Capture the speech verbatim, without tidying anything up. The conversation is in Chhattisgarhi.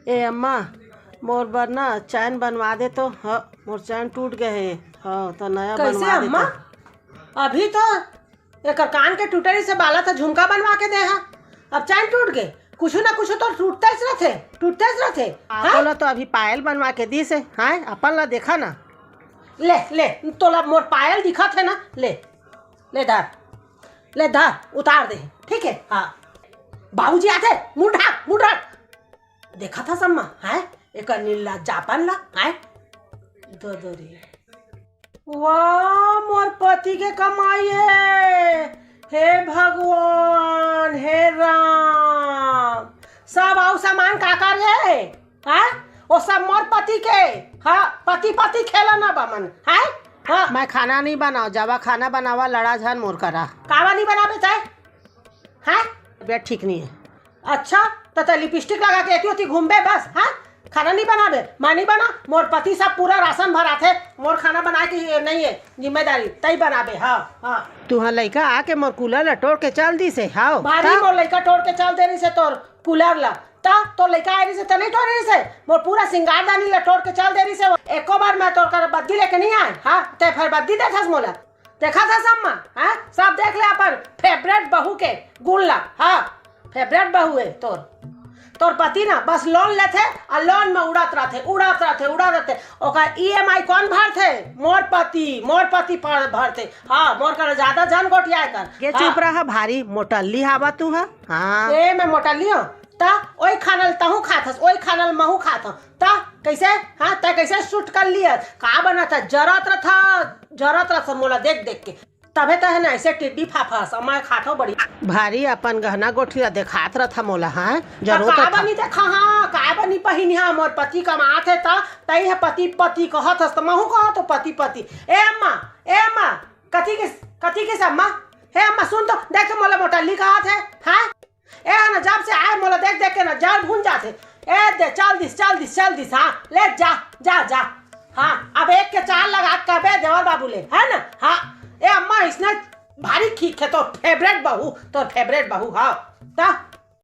ए अम्मा, मोर बर ना चैन बनवा दे तो। हाँ, मोर चैन टूट गए हे। हाँ, तो नया कैसे बनवा दे अम्मा? तो। अभी तो एकर कान के टूटे रहिस हे, बाला त झुमका बनवा के दे हा, अब चैन टूट गे। कुछ ना कुछ तो टूटतेच रथे, टूटतेच रथे। हाँ, हाँ? तोला तो अभी पायल बनवा के दिस हे, हाँ? अपन ला देखा ना। ले, ले, तोला मोर पायल दिखत हे ना, ले, ले धर, ले धर, उतार दे, ठीक है? हाँ, बाबूजी आथे, मुंह ढाक, मुंह ढाक। देखा था सम्मा, हैं? एकर नीला जापन ला, हैं? दो दो रे। वाह, मोर पति के कमाई है। हे भगवान, हे राम, सब आऊ सामान का कर है? हैं? वो सब मोर पति के। हाँ, पति पति खेला ना बमन, हैं? हाँ। मैं खाना नहीं बनाओ, जावा खाना बनावा, लड़ा झन मोर करा। कावा नहीं बनाबे तय? हैं? तबीयत ठीक नहीं है। अच्छा, त तय लिपस्टिक लगा के एती ओती घूमबे बस, हाँ? खाना नहीं बनाबे, मैं नहीं बना, मोर पति सब पूरा राशन भराथे, मोर खाना बनाए के ये नहीं है जिम्मेदारी, तई बनाबे, हाँ, हाँ। तुहा लइका आके मोर कूलर ला टोर के चल दिस हे, हाव। भारी ता? मोर लइका टोर के चल दे रहिस हे तोर कूलर ला, ता तोर लइका आए रहिस हे, त नहीं टोर रहिस हे, मोर पूरा सिंगारदानी ला टोर के चल दे रहिस हे, एको बार मैं तोर कर बद्दी लेके नहीं आए, हाँ? ते फिर बद्दी देथस मोला। देखा था सम्मा, हाँ? सब देख ले अपन फेवरेट बहू के गुण ला, हाँ? फेवरेट बहू है तोर। तोर पति ना बस लोन लेथे और लोन में उड़त रहथे, उड़त रहथे, उड़त रहथे। ओकर ईएमआई कौन भरथे? मोर पति, मोर पति पर भरथे। हाँ, मोर कर ज्यादा झन गोठियाए कर। ये हाँ। चुप रहा, भारी मोटल्ली हावा तू हा। हाँ। ए, मैं मोटल्ली हूँ? ता ओई खानल तहू खात हस, ओई खानल महू खात हूँ। ता कैसे? हाँ, तै कैसे सूट कर लिया? का बनत है? जरत रथा, जरत रथा मोला देख देख के। तभे त है ना ऐसे टिड्डी फाफा समय खाथो बड़ी। भारी अपन गहना गोठिया देखात रथा मोला, हाँ? जरूरत का था। बनी देखा, हाँ, का बनी पहिनी, हाँ, मोर पति कमात है त, तई है पति, पति कहत हस त महू कहत हो पति, पति। ए अम्मा, ए अम्मा, कथी के, कथी के अम्मा? हे अम्मा सुन तो, देख तो मोला मोटल्ली कहत है, हाँ? ए ना, जब से आए मोला देख देख के ना जड़ भून जाथे। ए दे, चल दिस, चल दिस, चल दिस, हाँ, ले जा, जा, जा। हाँ, अब एक के चार लगा कबे देवर बाबू ले, है ना? हाँ, ए अम्मा, इसने भारी ठीक है, तोर फेवरेट बहू, तोर फेवरेट बहू, हाँ। ता,